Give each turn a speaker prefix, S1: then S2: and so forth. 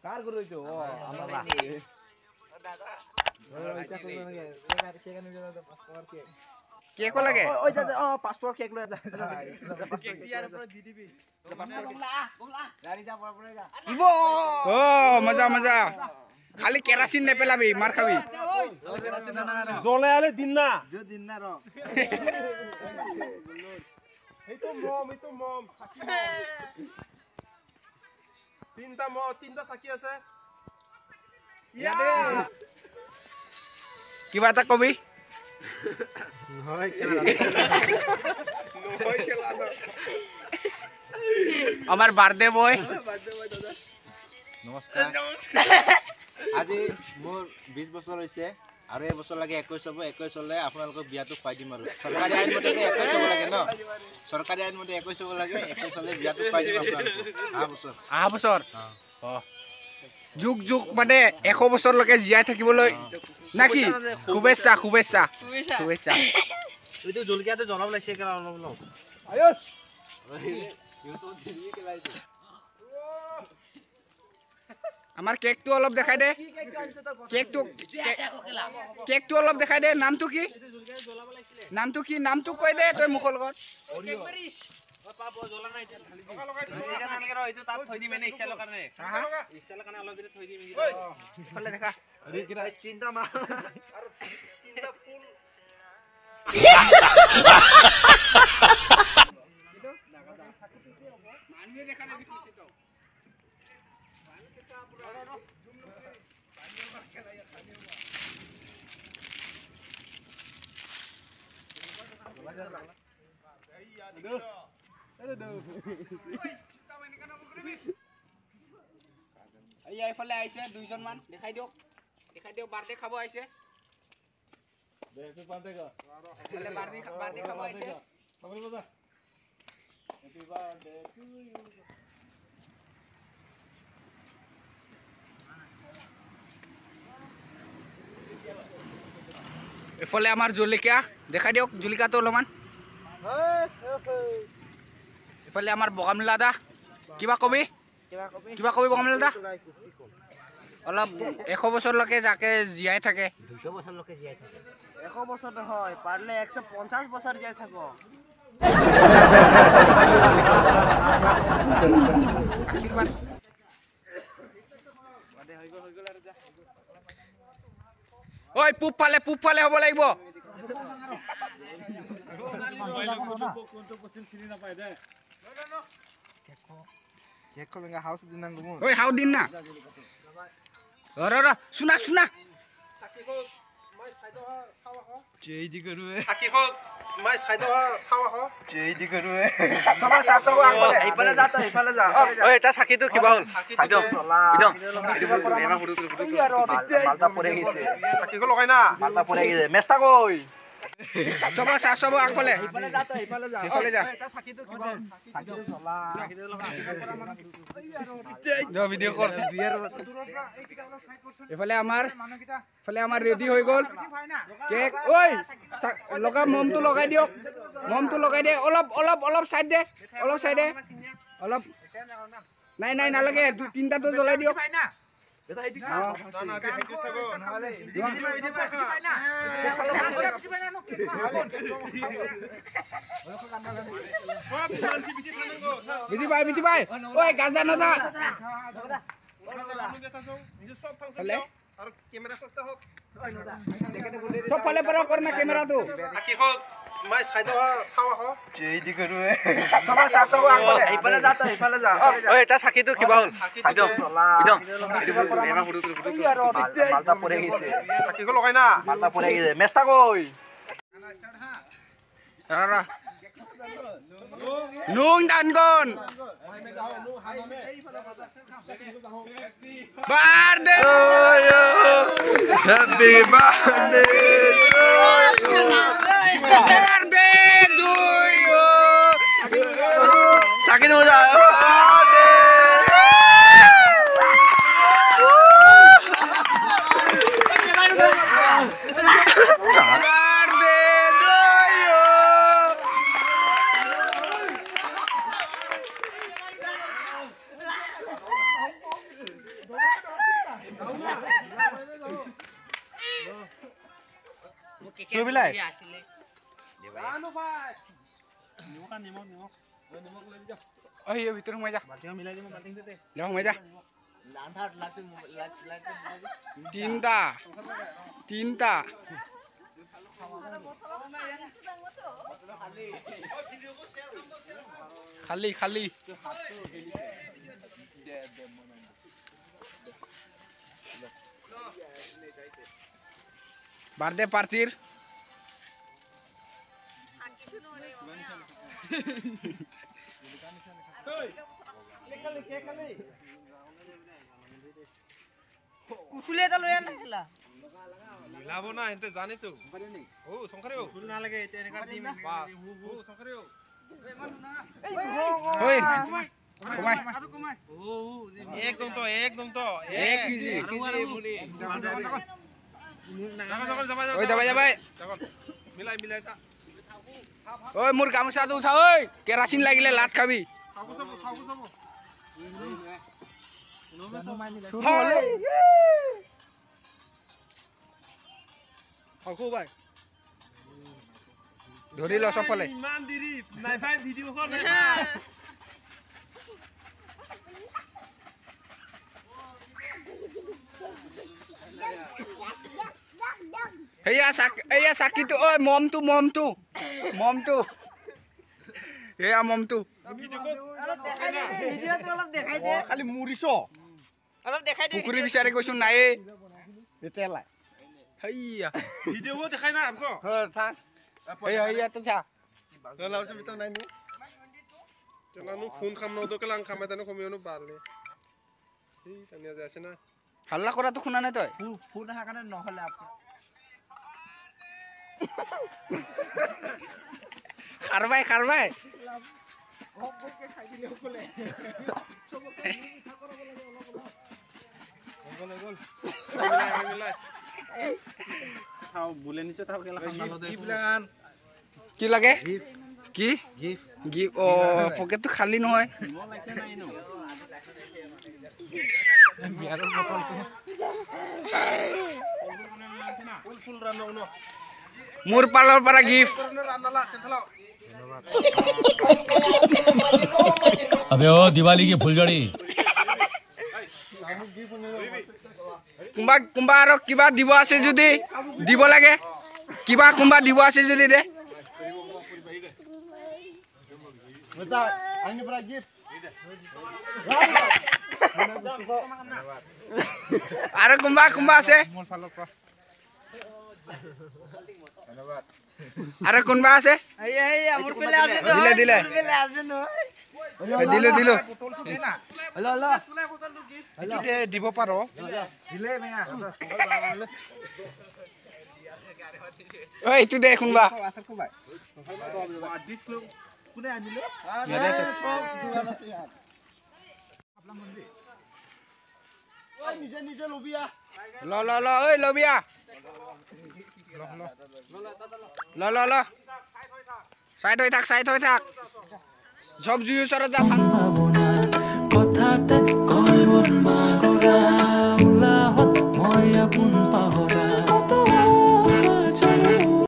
S1: কাৰ গৰু এইটো? অ আমাৰ
S2: কেকো লাগে।
S1: ঐ যা অ 5 টকাৰ কেক লৈ যা।
S3: কেক দিয়াৰ ওপৰত দি দিবি।
S2: অ মজা মজা, খালি কেৰাচিন নেপেলাবি, মাৰ খাবি।
S4: জ্বলাই দিন না
S5: দিন না ৰ।
S4: এইটো মম, এইটো মম, চাকি মম। তিনটা মম, তিনটা চাকি আছে।
S2: কিবা এটা কবি? আমাৰ বাৰ্থডে বয়।
S5: নমস্কাৰ, আজি মোৰ 20 বছৰ হৈছে আৰু এই বছৰ লাগে 21 হ'ব। 21 হ'লে আপোনালোকক বিয়াটো খুৱাই দিম। আৰু চৰকাৰী আইনমতে 21 হ'ব লাগে ন? চৰকাৰী আইনমতে 21 হ'ব লাগে। 21 হ'লে বিয়াটো খুৱাই দিম আপোনালোকক। অহা বছৰ,
S2: অহা বছৰ যুগ যুগ মানে 100 বছৰলৈকে জীয়াই থাকিবলৈ নাকি? শুভেচ্ছা শুভেচ্ছা শুভেচ্ছা।
S1: এইটো জলকীয়াটো জ্বলাব লাগিছে অলপ অলপ।
S2: আমাৰ কেকটো অলপ দেখাই দে। কেকটো, কেকটো অলপ দেখাই দে। নামটো কি? নামটো কি? নামটো কৈ দে তই মুখৰ লগত। এইফালে আহিছে দুইজনমান, দেখাই দিয়ক, দেখাই দিয়ক। বাৰ্থডে খাব আহিছে, বাৰ্থডে খাব আহিছে। এইফালে আমাৰ জলকীয়া দেখাই দিয়ক, জলকীয়াটো অলপমান। এইফালে আমাৰ বগামলা দা, কিবা কবি? কিবা কবি বগামলা দা? অলপ 100 বছৰলৈকে যাকে জীয়াই থাকে।
S1: 200 বছৰলৈকে জীয়াই থাকে।
S3: 100 বছৰ নহয়, পাৰিলে 150 বছৰ জীয়াই থাকো।
S2: আশীৰ্বাদ। ঐ পূব ফালে, পূব ফালে হ'ব লাগিব। ঐ হাও দিন না, ৰ ৰ, শুনা শুনা। এইফালে আমাৰ, এইফালে আমাৰ ৰেডি হৈ গ'ল কেক। ঐ লগা মমটো লগাই দিয়ক, মমটো লগাই দে। অলপ অলপ অলপ চাইড দে, অলপ চাইড দে, অলপ। নাই নাই নালাগে, তিনিটাটো জ্বলাই দিয়ক। বুজি পাই, বুজি পাই। ঐ গাজা নদা চব ফালে পৰা কৰ না কেমেৰাটো। নুং দানগন birthday,
S3: happy birthday,
S2: birthday to you.
S3: চাকি দিব যা।
S2: Birthday to you. ভিতৰত সোমাই যা, সোমাই যা। তিনটা তিনটা খালি খালি। বাৰ্থডে পাৰ্টিৰ
S4: মিলাব না এতে জানে তো। ও শঙ্করে ও নালাগে এটা এনেকা দিম বাস। ও শঙ্করে ও
S2: ওই কমাই
S4: একদম তো, একদম তো
S2: 1 কেজি।
S4: ওই
S2: যাবাই যাবাই
S4: মিলাই মিলাই তা।
S2: ওই মোৰ গামোচাটো উঠা ঐ, কেৰাচিন লাগিলে লাট খাবি। ধৰি ল চবফালে। এইয়া চাকিটো, ঐ মমটো মমটো মমটো, এয়া মমটো
S3: খালি মুৰিছ
S2: পুখুৰী বিচাৰি গৈছো নাইয়ে। হাল্লা কৰাটো শুনা নাই তই?
S3: ফোন অহাৰ কাৰণে নহ'লে
S2: খাৰবাই খাৰবাই। কি লাগে? কি গিফ্ট? অ পকেটটো খালী নহয়। মোৰ পালৰ পৰা গিফ্ট।
S6: अबे ओ दिवाली की फुलझड़ी।
S2: কোনোবা কোনোবা আৰু কিবা দিব আছে যদি দিব লাগে, কিবা কোনোবা দিব আছে যদি দে। আৰু কোনোবা কোনোবা আছে? আৰু কোনোবা আছে? দিলে দিলে দিলো দিলো
S4: দিব পাৰ।
S2: এইটো দে কোনোবা। ল ল ল ঐ লবিয়া, ল ল ল, চাইড হৈ থাক, চাইড হৈ থাক, চব জুই ওচৰত যা।
S7: কথাতে